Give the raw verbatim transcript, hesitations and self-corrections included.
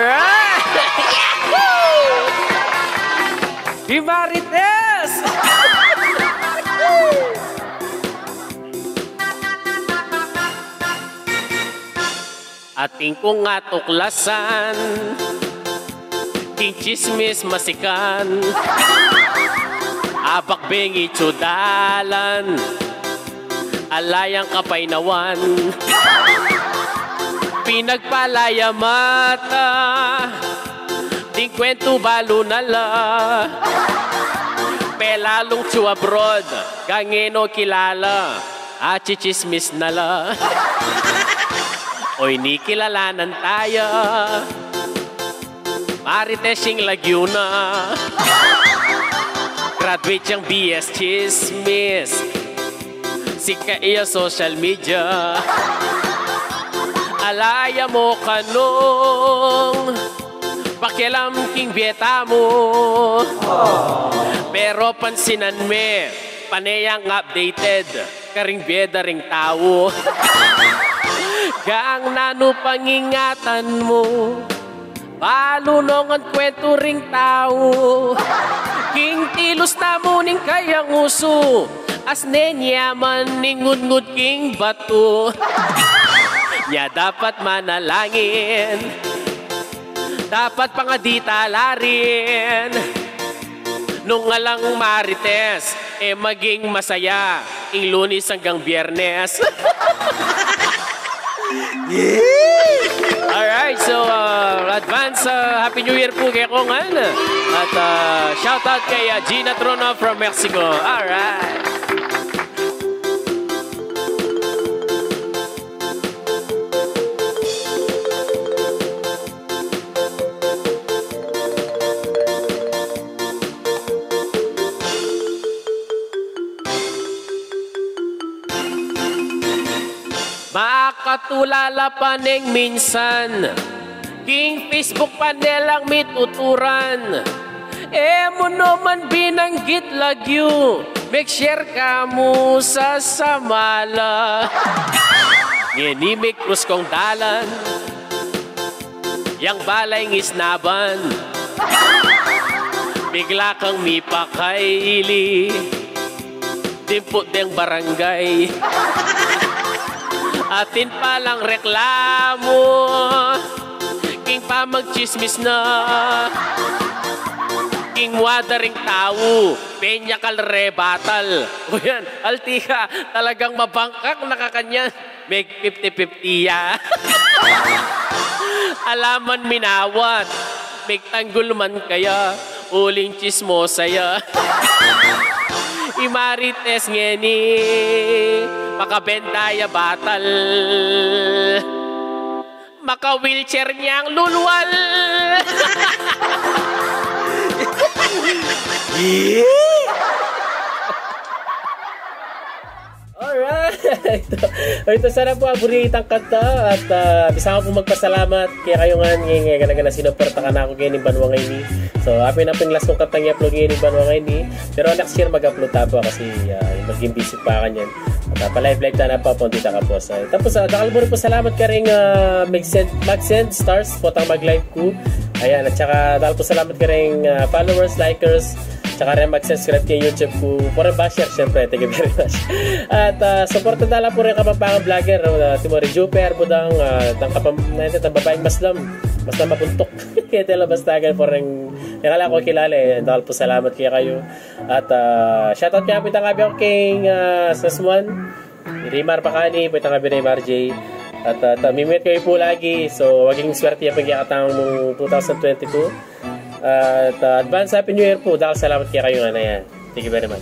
Alright! Yahoo! Hi Marites! Atin kung atuklasan, king tsismis masikan. Abak bengi tsudalan, ala yang kapaynawan. Pinagpala ya mata, ding kwentu balu na la. Pelalung tsu abroad, gangeno kilala. Achichismis na la. Oy, ni kilalanan taya. Marites ing lagyu na. Graduate yang B S Chismis. Sikat ya social media. Ala ya mu kanung pakialam king bie tamu. Pero pansinan me, pane yang updated karing bie da ring tau. Gang nanu pang ingatan mu, balu no ngan kwentu ring tau. King tilus tamu ning kayang usu, asne ne ya man ning ngudngud king batu. Nya dapat manalangin, dapat pangadi ta la rin. Nung alang Marites, e maging masaya ing Lunes anggang Biernes. Alright, so, uh, advance, uh, Happy New Year pu kekongan. At, uh, shout out kay, uh, Gina Trono from Mexico. Alright. Makatulala pa neng minsan, king Facebook pane lang mituturan. E mu no man binanggit lagyu, meg-share ka mu sa samala. Ngeni megkrus kung dalan, yang balay ngisnaban, bigla kang mipakaili, dimput deng barangay. Atin palang reklamu, king pamagtsismis na, king muada ring tau, penya kal re batal. O yan, altika, talagang mabangkak na kakanyan. Meg fifty fifty ya. Ala man minawat, megtanggul man kaya, uling tsismosa ya. I Marites ngeni, makabenda ya batal. Maka-wheelchair nyang lulwal. Alright. O, ita sana pu a buri itang kanta at, ah, bisa ku pu magpasalamat kekayu ngan, ngeni, gana-gana sinuporta kanaku ngeni banua ngeni. So, apin na pin last kung kantang i-upload ngeni banua ngeni. Pero next year mag-upload ta pu kasi, ah, maging busy pa kanyan. At, ah, pa-live-live ta na pu, pon di ta kapos. Ay, tapos, ah, dakal buri pu salamat karing, ah, mag-send, mag-send stars potang mag-live ku. Ayan, at saka dakal pu salamat karing, ah, followers, likers, tsaka rin mag-subscribe keng YouTube ku. Potang ba-share, syempre. Thank you very much. At, ah, suporta da la pu ring Kapampangan Vlogger, ah, Timori Juper, Budang, ah, tang kapam-, na, tang babaing maslam. Maslam mabuntuk. Kaya tela basta kayu pu ring, yang ala ku kilala, eh. Dakal pu salamat kekayu. At, ah, shoutout kaya pu itang abyan ku keng, ah, Sasmuan. Rimar Pakani, pu itang abyan Rimar J. At, ah, ta-, mimit kayu pu lagi. So, maging swerte ya pu ing kekatang mung two thousand twenty-two. At, ah, advance Happy New Year pu. Dakal salamat kekayu ngan, ayan. Thank you very much.